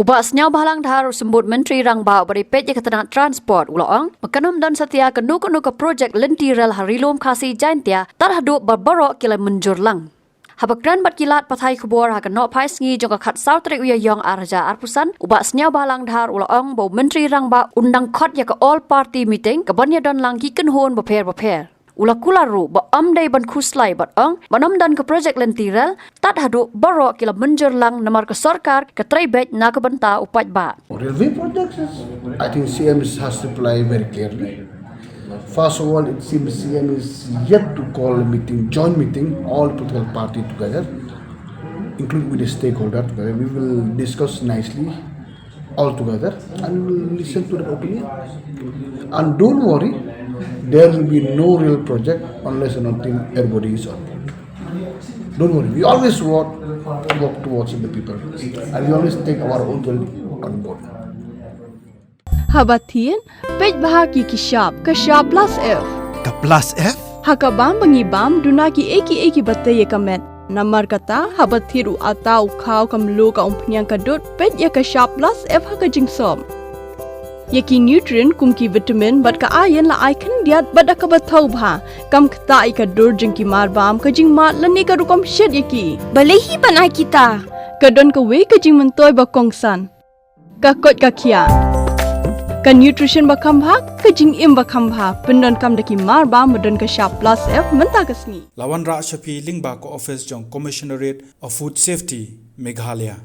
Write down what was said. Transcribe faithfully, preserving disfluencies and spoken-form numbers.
U Bah Sniawbhalang Dhar, u Symbud Myntri Rangbah uba dei peit ïa ka tnat transport, u la ong ba kan ym don satia kano kano ka projek lynti rel ha Ri Lum Khasi Jaiñtia tad haduh ba baroh ki la mynjur lang. Haba kren bad ki lad pathai khubor ha ka nohphai sngi jong ka khatsaw tarik u Ïaïong ar hajar arphew san, u Bah Sniawbhalang Dhar u la ong ba u Myntri Rangbah un dang khot ïa ka All Party Meeting kaban ïadon lang ki kynhun bapher bapher. U la kular ruh ba ym dei ban khuslai bad ong ba ym don ka projek lynti rel tad haduh baroh ki la mynjur lang namar ka sorkar ka trei beit na ka bynta u paidbah. Railway projects, I think C M is, has to reply very clearly. First of all, it seems C M is yet to call a meeting, joint meeting, all political party together, including with the stakeholder together. We will discuss nicely all together and we will listen to the opinion. And don't worry, there will be no real project unless and until everybody is on board. Don't worry, we always work, work towards the people and we always take our own will on board. Haba thied, peit bha ki ki shap, ka shap plus F. Ka plus F? Ha ka bam ba ngi bam, duna ki ei ki ei ki ba tei ïa ka met. Namar kata, haba thied u ata u khaw ka mluh ka umphniang ka dud, peit ïa ka shap plus F ha ka jingsop. Ïa ki nutrient kum ki vitamin bad ka iron la ai khyndiat bad da kaba thaw bha. Kam ktah ïa ka dur jong ki mar bam, ka jingmad lane ka rukom shet ïa ki. Balei hi ban ai kita? Ka don kawei ka jingmyntoi ba kongsan. Ka koit ka khiah. Ka nutrition ba kham bha, ka jingim ba kham bha. Pyndonkam da ki mar bam ba don ka shap plus F mynta ka sngi. La wanrah sha phi lyngba ka office jong Commissionerate of Food Safety, Meghalaya.